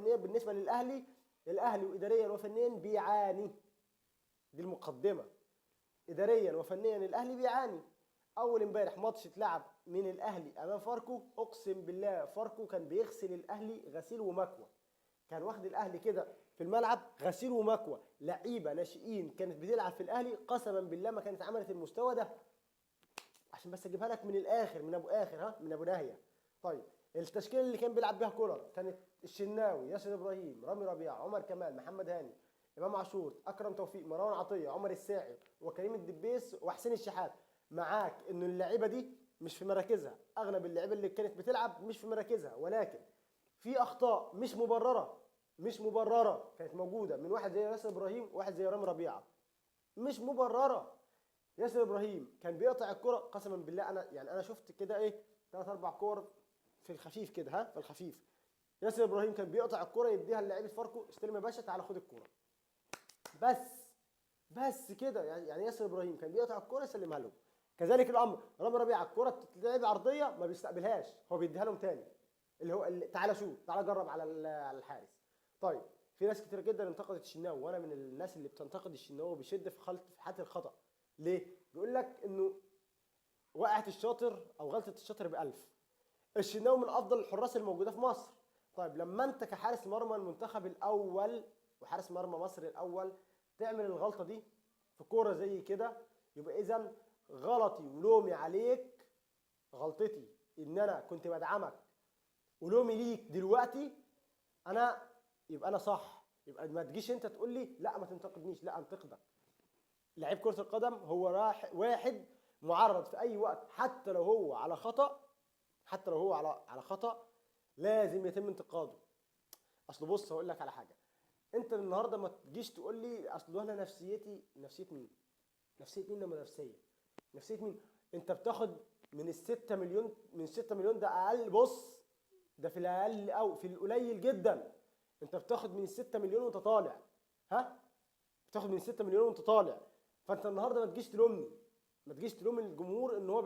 وفنيا بالنسبة للاهلي، الاهلي واداريا وفنيا بيعاني. دي المقدمة، اداريا وفنيا الاهلي بيعاني. اول امبارح ماتش اتلعب من الاهلي امام فاركو، اقسم بالله فاركو كان بيغسل الاهلي غسيل ومكوى، كان واخد الاهلي كده في الملعب غسيل ومكوى. لعيبة ناشئين كانت بتلعب في الاهلي قسما بالله ما كانت عملت المستوى ده. عشان بس اجيبها لك من الاخر، من ابو اخر، ها، من ابو ناهيه. طيب التشكيلة اللي كان بيلعب بيها كولر كانت الشناوي، ياسر ابراهيم، رامي ربيعة، عمر كمال، محمد هاني، امام عاشور، اكرم توفيق، مروان عطية، عمر الساعي، وكريم الدبيس، وحسين الشحات. معاك ان اللعيبة دي مش في مراكزها، اغلب اللعيبة اللي كانت بتلعب مش في مراكزها، ولكن في اخطاء مش مبررة، مش مبررة كانت موجودة من واحد زي ياسر ابراهيم وواحد زي رامي ربيعة، مش مبررة. ياسر ابراهيم كان بيقطع الكره قسما بالله، انا يعني انا شفت كده ايه ثلاث اربع كور في الخفيف كده، ها، في الخفيف. ياسر ابراهيم كان بيقطع الكره يديها للاعيبه فاركو، استلم يا باشا تعالى خد الكره، بس كده. يعني ياسر ابراهيم كان بيقطع الكره يسلمها لهم. كذلك الامر رامي ربيعة، الكره بتتلعب عرضية ما بيستقبلهاش، هو بيديها لهم تاني، اللي هو اللي تعالى شوط، تعالى جرب على على الحارس. طيب في ناس كتير جدا انتقدت الشناوي، وانا من الناس اللي بتنتقد الشناوي بشده في خلط في حاله الخطا. ليه؟ بيقول لك انه وقعت الشاطر او غلطه الشاطر ب1000. الشناوي من افضل الحراس الموجودة في مصر. طيب لما انت كحارس مرمى المنتخب الاول وحارس مرمى مصر الاول تعمل الغلطة دي في كورة زي كده، يبقى اذا غلطي ولومي عليك، غلطتي ان انا كنت بدعمك ولومي ليك دلوقتي انا، يبقى انا صح. يبقى ما تجيش انت تقول لي لا ما تنتقدنيش، لا انتقدك. لعيب كرة القدم هو راح واحد معرض في اي وقت، حتى لو هو على خطأ، حتى لو هو على خطأ لازم يتم انتقاده. اصل بص هقول لك على حاجة، انت النهارده ما تجيش تقول لي اصل انا نفسيتي، نفسية مين؟ نفسية مين لما نفسية؟ نفسية مين؟ انت بتاخد من ال6 مليون، من 6 مليون ده اقل، بص ده في الاقل او في القليل جدا، انت بتاخد من ال6 مليون وانت طالع، ها؟ بتاخد من 6 مليون وانت طالع. فانت النهارده ما تجيش تلومني، ما تجيش تلوم الجمهور ان هو